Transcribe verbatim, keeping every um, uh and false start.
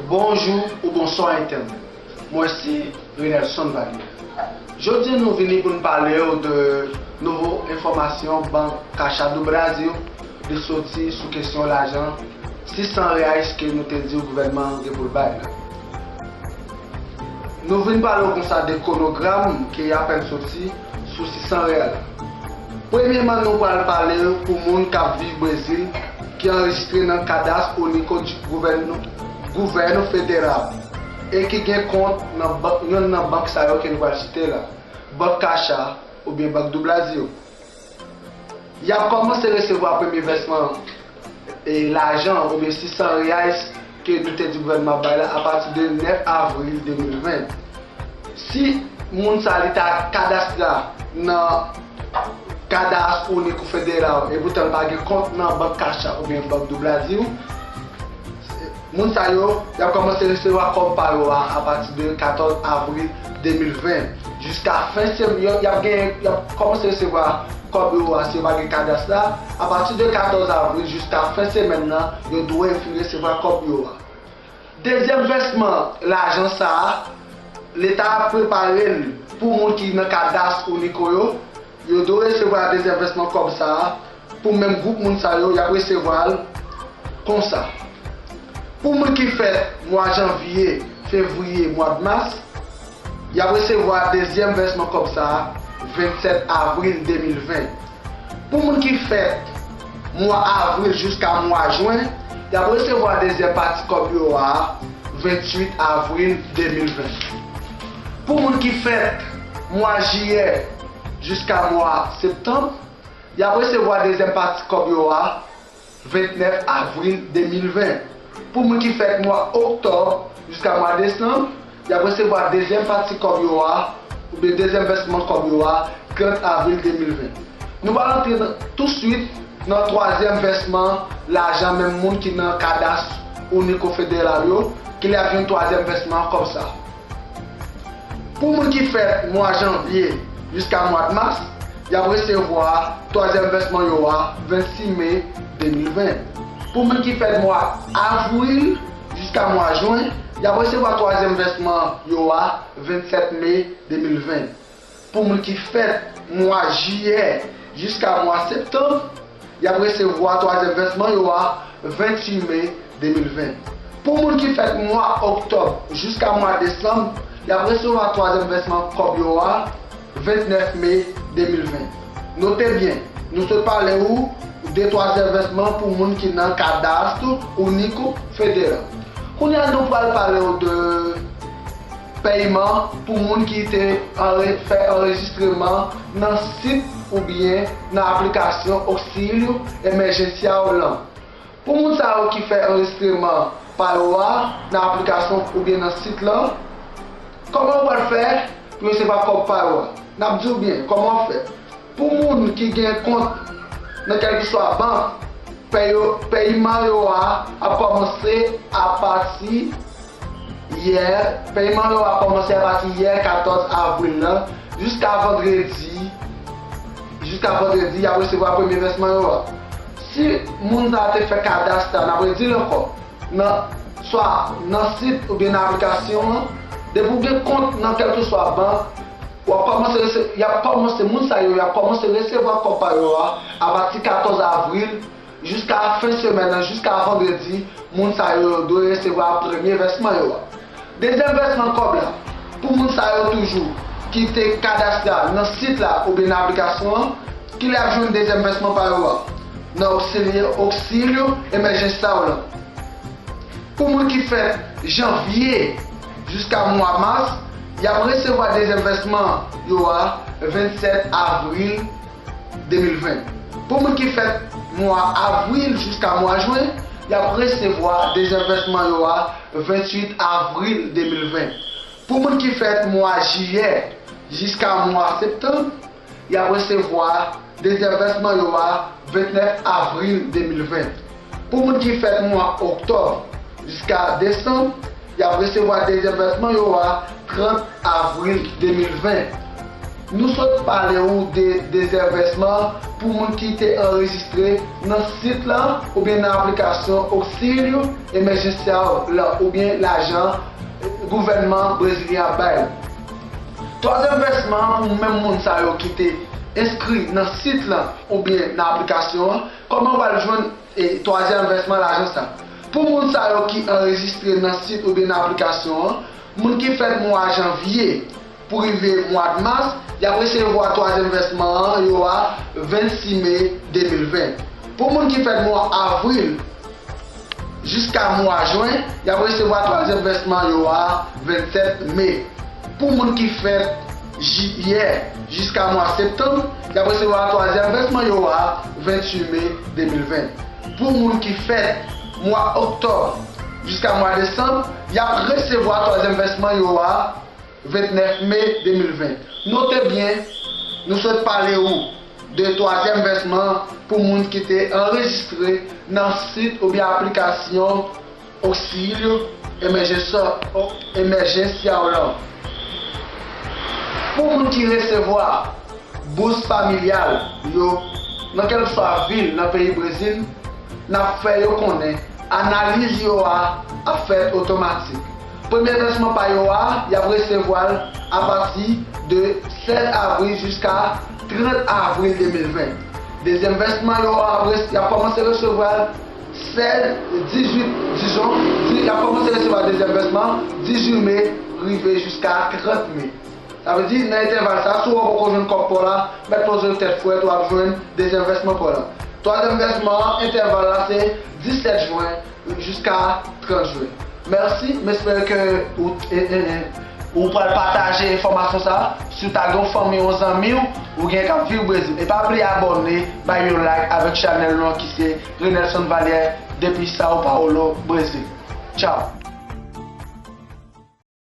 Bonjou ou bonswa entènèt. Mwen se Renelson Valier. Jodi a nou vini pou n pale w de nouvo enfòmasyon Bank Caixa do Brasil li soti sou kesyon lajan sis san reais ke nou te di w gouvènman an gen pou l bay la. Nou vin pale w konsa de kwonogram ki apèn soti sou sis san real la. Premyeman, nou pral pale pou moun k ap viv Brezil ki anrejistre nan kadas Único di gouvèn, gouvèn federal e ki gen kont nan bank, yonn nan bank sa yo ke nou pral site la, Bank Caixa oubyen Bank do Brasil. Y ap kòmanse resevwa premye vèsman e lajan oubyen sis san reais ke nou te di gouvènman ap bay la apati de nèf avril de mil ven. Si moun sa li ta kadastre nan kadas Único federal e poutan l pa gen kont nan Bank Caixa oubyen Bank do Brasil, moun sa yo, y ap kòmanse resevwa kòb pa yo a apati de katòz avril de mil ven. Jiska fen semèn, y ap gen, y ap kòmanse resevwa kòb yo a si yo pa gen kadas la. Apati de katòz avril jiska fen semèn nan, yo dwe fin resevwa kòb yo a. Dezyèm vèsman lajan sa a, Leta ap prepare l pou moun ki nan kadas Único yo. Yo dwe resevwa dezyèm vèsman kòb sa a. Pou menm gwoup moun sa yo, y ap resevwa l konsa. Pou moun ki fèt mwa janvye, fevriye, mwa mas, y ap resevwa dezyèm vèsman kòb sa a vennsèt avril de mil ven. Pou moun ki fèt mwa avril jiska mwa jen, y ap resevwa dezyèm pati kòb yo a venntuit avril de mil ven. Pou moun ki fèt mwa jiyè jiska mwa septanm, y ap resevwa dezyèm pati kòb yo a vennèf avril de mil ven. Pou moun ki fèt mwa oktòb jiska mwa desanm, y ap resevwa dezyèm pati kòb yo a, oubyen dezyèm vèsman kòb yo a, trant avril de mil ven. Nou pral antre nan, touswit nan twazyèm vèsman lajan menm moun ki nan kadas Único federal yo, ki lè ap jwenn twazyèm vèsman kòb sa. Pou moun ki fèt mwa janvye jiska mwa mas, y ap resevwa twazyèm vèsman yo a vennsis me de mil ven. Pou moun ki fèt mwa avril jiska mwa jen, y ap resevwa twazyèm vèsman yo a vennsèt me de mil ven. Pou moun ki fèt mwa jiyè jiska mwa septanm, y ap resevwa twazyèm vèsman yo a venntuit me de mil ven. Pou moun ki fèt mwa oktòb jiska mwa desanm, y ap resevwa twazyèm vèsman kòb yo a vennèf me de mil ven. Note byen, nou sot pale ou de twazyèm vèsman pou moun ki nan kadas Único federal. Kounye a nou pral pale ou de pèyman pou moun ki te anre-, fè anrejistreman nan sit oubyen nan aplikasyon Auxílio Emergencial lan. Pou moun sa yo ki fè anrejistreman pa yo a nan aplikasyon oubyen nan sit lan, kòman yo pral fè pou yo resevwa kòb pa yo a? N ap di w byen kòman w fè. Pou moun ki gen kont nan kèlkeswa bank, pè yo, pèyman yo a ap kòmanse apati yè, pèyman yo a kòmanse apati yè katòz avril lan, jiska vandredi, jiska vandredi, y ap resevwa premye vèsman yo a. Si moun sa a te fè kadas la, n ap redi l ankò, nan, swa nan sit oubyen nan aplikasyon an, depi w gen kont nan kèlkeswa bank, w ap kòmanse rese-, y ap kòmanse, moun sa yo, y ap kòmanse resevwa kòb pa yo a apati katòz avril, jiska fen semèn nan, jiska vandredi, moun sa yo, yo dwe resevwa premye vèsman yo a. Dezyèm vèsman kòb la, pou moun sa yo toujou ki te kadastre nan sit la oubyen nan aplikasyon an, ki lè y ap jwenn dezyèm vèsman pa yo a? Nan Auxílio, Auxílio Emergencial lan. Pou moun ki fèt janvye jiska mwa mas, y ap resevwa dezyèm vèsman yo a vennsèt avril de mil ven. Pou moun ki fèt mwa avril jiska mwa jen, y ap resevwa dezyèm vèsman yo a ventuit avril de mil ven. Pou moun ki fèt mwa jiyè jiska mwa septanm, y ap resevwa dezyèm vèsman yo a vennèf avril de mil ven. Pou moun ki fèt mwa oktòb jiska desanm, y ap resevwa dezyèm vèsman yo a trant avril de mil ven. Nou sot pale ou de dezenvèsman pou moun ki te anrejistre nan sit lan oubyen nan aplikasyon Auxílio Emergencial lan oubyen lajan gouvènman brezilyen ap bay. Twazyèm vèsman pou menm moun sa yo ki te enskri nan sit lan oubyen nan aplikasyon an. Kòman w pral jwenn e twazyèm vèsman lajan sa? Pou moun sa yo ki anrejistre nan sit oubyen nan aplikasyon an, moun ki fèt mwa janvye pou rive mwa mas, y ap resevwa twazyèm vèsman an yo a vennsis me de mil ven. Pou moun ki fèt mwa avril jiska mwa jen, y ap resevwa twazyèm vèsman yo a vennsèt me. Pou moun ki fèt jiyè jiska mwa septanm, y ap resevwa twazyèm vèsman yo a venntuit me de mil ven. Pou moun ki fèt mwa oktòb jiska mwa desanm, y ap resevwa twazyèm vèsman yo a vennèf me de mil ven. Note byen, nou sot pale ou de twazyèm vèsman pou moun ki te anrejistre nan sit oubyen aplikasyon Auxílio Emergencial, Emergencial lan. Pou moun ki resevwa bous familyal yo nan kèlkeswa vil nan peyi Brezil, n ap fè yo konnen analiz yo a ap fèt otomatik. Premye vèsman pa yo a, y ap resevwa l apati de sèz avril jiska trant avril de mil ven. Dezyèm vèsman yo a, y ap kòmanse resevwa l sèz, dizuit, dizon, y ap kòmanse resevwa dezyèm vèsman dizuit me rive jiska trant me. Sa vle di, nan entèval sa, si w poko jwenn kòb pa w la, mèt poze w tèt frèt, w ap jwenn dezyèm vèsman pa w la. Twazyèm vèsman an, entèval la se disèt jen jiska trant jen. Mèsi, m espere ke ou, e, e, e, ou pral pataje enfòmasyon sa. Si w ta gen yon fanmi, yon zanmi w, ou gen k ap viv Brezil. E pa bliye abòne, bay yon like avèk chanèl nou an ki se Renelson Valière depi São Paulo, Brezil. Tchao!